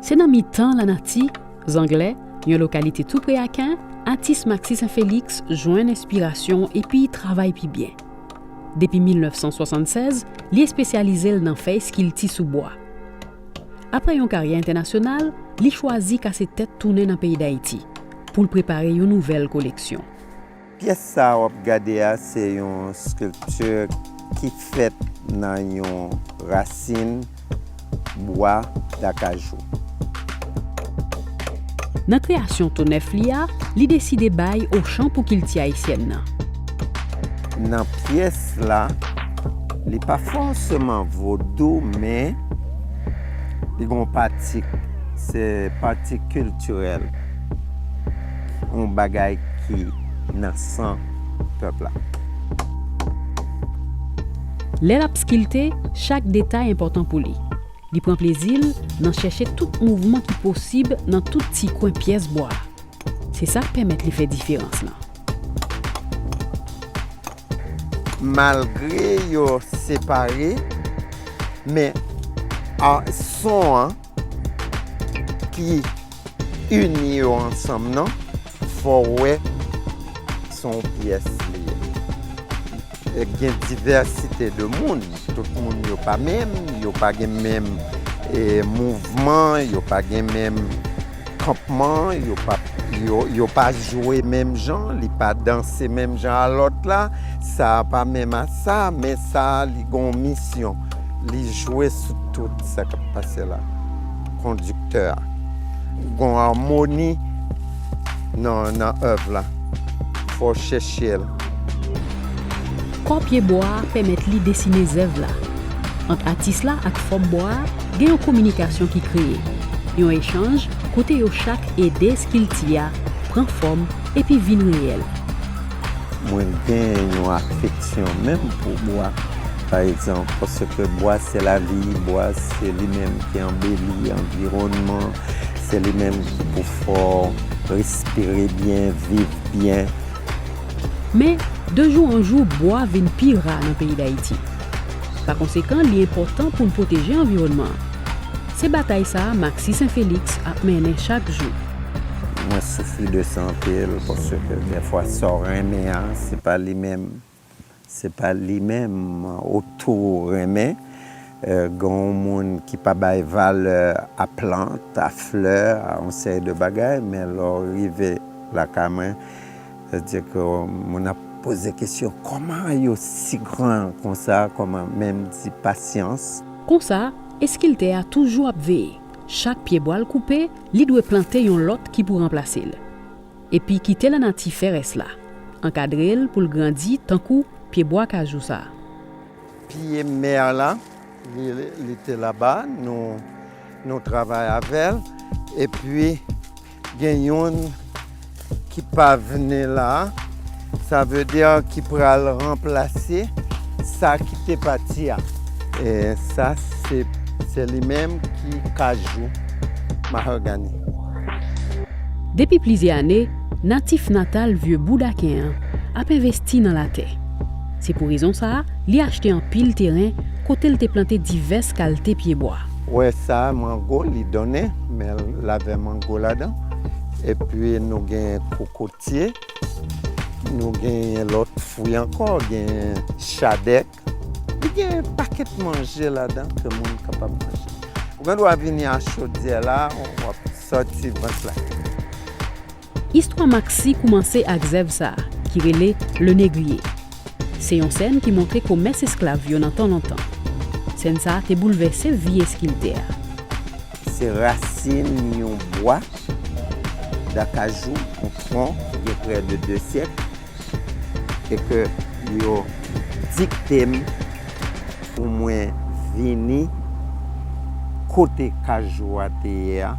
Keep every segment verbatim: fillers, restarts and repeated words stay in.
Se nan mitan lanati, Zanglè, yon lokalite tou pre Aken, atis Maxi Saint Félix jwenn enspirasyon epi travay pi byen. Depi mil nèf san swasannsèz, li espesyalize l nan fè eskilti sou bwa. Apre yon karyè entènasyonal, li chwazi kase tèt tounen nan peyi Dayiti pou l prepare yon nouvèl koleksyon. Pyès sa a w ap gade a, se yon skilpti ki fèt nan yon rasin bwa dakajou. Nan kreyasyon tou nèf li a, li deside bay ochan pou kilti ayisyèn nan. Nan pyès la, li pa fòseman vodou, men li gen yon pati, se pati kiltirèl, yon bagay ki nan san pèp la. Lè l ap skilte, chak detay enpòtan pou li. Li pran plezi l nan chèche tout mouvman ki posib nan tout ti kwen pyès bwa a. Se sa k pèmèt li fè diferans lan. Malgre yo separe, men a, son an ki ini yo ansanm nan, fò w wè se yon pyès li ye. E gen divèsite de moun. Tout moun yo pa menm, yo pa gen menm, e, mouvman, yo pa gen menm kanpman, yo pa, yo, yo pa jwe menm jan, li pa danse menm jan a lòt la, sa a pa menm a sa, men sa a, li gen yon misyon, li jwe sou tout sa k ap pase la. Kondiktè a. Gen yon amoni nan, nan èv la. Fò w chèche l. Kò pye bwa a pèmèt li desine zèv la. Ant atis la ak fòm bwa a, gen yon kominikasyon ki kreye. Yon echanj kote yo chak ede eskilti a pran fòm epi vin reyèl. Mwen gen yon afeksyon menm pou bwa, pa egzanp, paske bwa se lavi, bwa se li menm ki anbeli anviwònman, se li menm ki pou fè w respire byen, viv byen. Men, de jou an jou, bwa vin pi ra nan peyi Dayiti. Pa konsekan, li enpòtan pou n pwoteje anviwònman an. Se batay sa a Maxi Saint Félix ap mennen chak jou. Mwen soufri de sa anpil, paske dèfwa sa w renmen an, se pa li menm, se pa li menm otou ou renmen. E, gen yon moun ki pa bay valè a plant, a flè, a yon seri de bagay, men lè w rive lakay mwen, sa vle di ke moun ap poze kesyon, kòman yo si gran konsa, kòman, men m di pasyans. Konsa, eskiltè a toujou ap veye. Chak pye bwa l koupe, li dwe plante yon lòt ki pou ranplase l. Epi kite lanati fè rès la. Ankadre l pou l grandi tankou pye bwa kajou sa a. Pye mè la, li, li te laba, nou, nou travay avè l. Epi, gen youn ki pa vini la, sa vle di ki pral ranplase sa ki te pati a. E sa, se, se li menm ki kajou mahogany. Depi plizyè ane, natif natal Vieux Bourg d'Aquin an ap envesti nan latè. Se pou rezon sa a, li achte anpil teren kote l te plante divès kalte pye bwa. Wè sa, mango, li donnen, men l avè mango ladan. Epi nou gen kokotye, nou gen lòt fwi ankò, gen chadèk. Li gen pakèt manje ladan ke moun kapab manje. Ou gen dwa vini a chodyè la, w ap sòti vant la. Istwa Maxi koumanse ak zèv sa a, ki rele Le Négrier. Se yon sèn ki montre komès esklav yo nan tan lontan. Sèn sa a te boulvèse vi eskiltè a. Se rasin yon bwa dakajou, yon tron ki gen prè de de syèk, e ke yo dikte m pou mwen vini kote kajou a te ye a,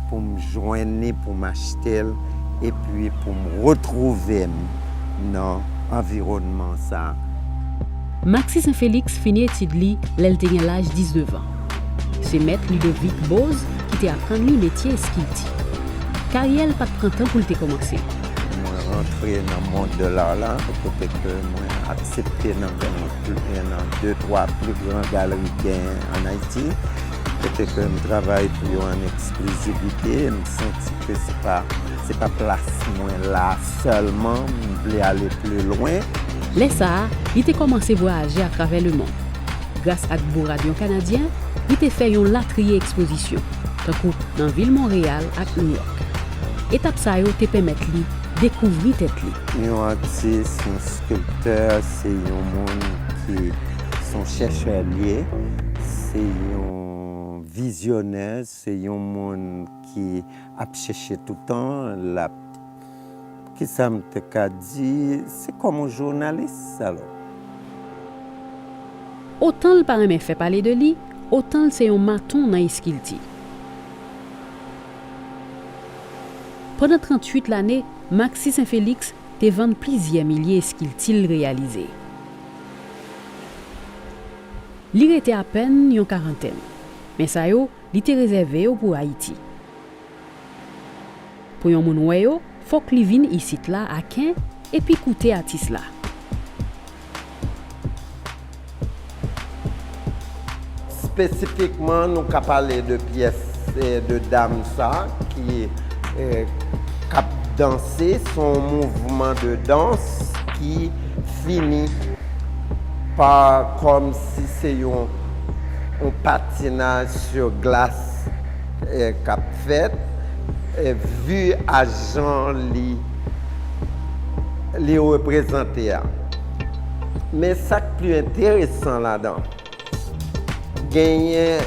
pou m jwenn li, pou m achte l, epi pou m retwouve m nan anviwònman sa a. Maxi Saint Félix fini etid li lè l te gen laj diznèf an. Se mèt Ludovic Boz ki te aprann li metye eskilti. Karyè l pa t pran tan pou l te kòmanse. Mwen rantre nan mond de lar la, kote ke mwen aksepte nan, nan de, twa pli gran galri genyen ann Ayiti. Kote ke m travay pou yo an eksklizivite, m santi ke se pa, se pa plas mwen la sèlman, m vle ale pli lwen. Lè sa a, li te kòmanse vwayaje atravè lemonn. Gras ak Bourad yon Kanadyen, li te fè yon latriye ekspozisyon, tankou nan vil Monreyal ak Nouyòk. Etap sa yo te pèmèt li dekouvri tèt li. Yon atis, yon skilptè, se yon moun ki se yon chèchè l ye, se yon vizyonè, se yon moun ki ap chèche toutan, l ap, kisa m te ka di, se kòm yon jounalis, alò. Otan l pa renmen fè pale de li, otan l se yon maton nan eskilti. Pandan tranntuit lane, Maxi Saint Félix te vann plizyè milye eskilti l reyalize. Li rete apèn yon karantèn, men sa yo, li te rezève yo pou Ayiti. Pou yon moun wè yo, fòk li vin isit la Aken epi koute atis la. Espesifikman, nou ka pale de pyès, eh, de dam sa ki, eh, k ap danse. Se yon mouvman de dans ki fini pa kòmsi se yon, yon patinaj sur glas, eh, k ap fèt, eh, vi a jan li, li reprezante a. Men sa k pli enteresan ladan, genyen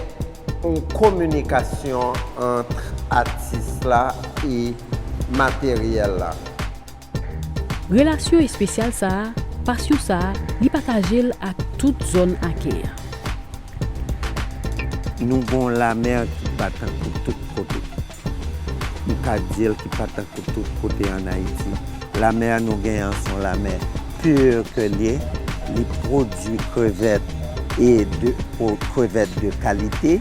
yon kominikasyon ant atis la e materyèl la. Relasyon espesyal sa a, pasyon sa a, li pataje l ak tout zòn Aken an. Nou gon lanmè ki pa tankou tout kote. M ka di l ki pa tankou tout kote ann Ayiti. Lanmè nou genyen an se yon lanmè pur ke l ye. Li pwodui krevèt e de, po-, krevèt de kalite.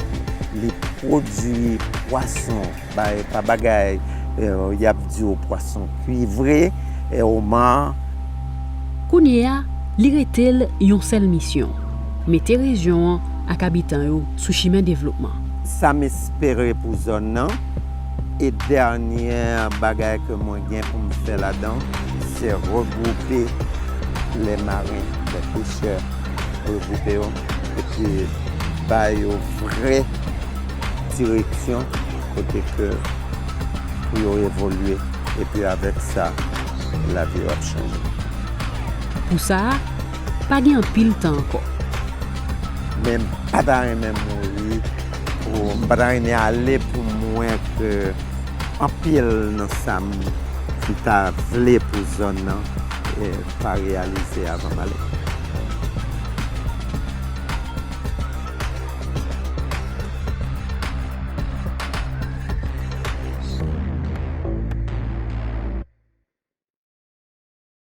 Li pwodui pwason, ba, pa bagay, eh, y ap di w pwason kuivre, eh, oma. Kounye a, li rete l yon sèl misyon, mete rejyon an ak abitan yo sou chimen devlopman. Sa m espere pou zòn nan, e dènyè bagay ke mwen gen pou m fè ladan, se regwoupe les marins, les pêcheurs, regwoupe yo, epi ba yo vrè direksyon kote ke pou yo evolye, epi avèk sa, lavi yo ap chanje. Pou sa a, pa gen anpil tan ankò. Men m pa ta renmen mouri, pou, m pa ta renmen ale pou m wè ke anpil nan sa m, m ta vle pou zòn nan, eh, pa reyalize avan m ale.